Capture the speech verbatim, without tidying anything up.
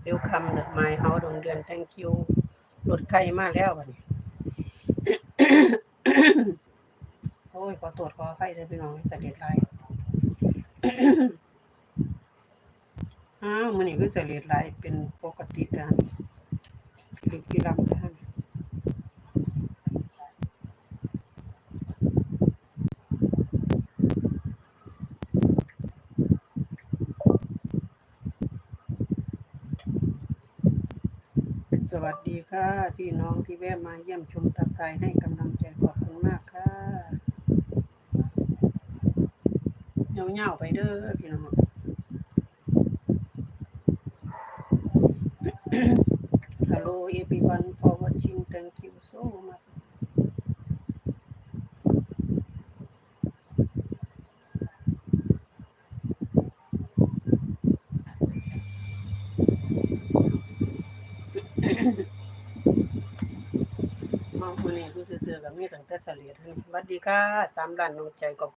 Welcome เด้อ My House ดวงเดือน Thank you รถไข่มาแล้วบัดนี้ โอ้ย ขอโทษขออภัยเด้อพี่น้อง สะเลดหลาย อ้าว มื้อนี้คือสะเลดหลาย เป็นปกติแต่ หรือที่ลำนะ สวัสดีค่ะ พี่น้องที่แวะมาเยี่ยมชมทักทายให้กำลังใจ ขอบคุณมากค่ะ ยาวๆไปเด้อพี่น้อง Hello everyone for watching. Thank you so much. มามื้อนี้คือซื่อๆก็มีตั้งแต่สะเลด สวัสดีค่ะ สามล้านดวงใจ ขอบ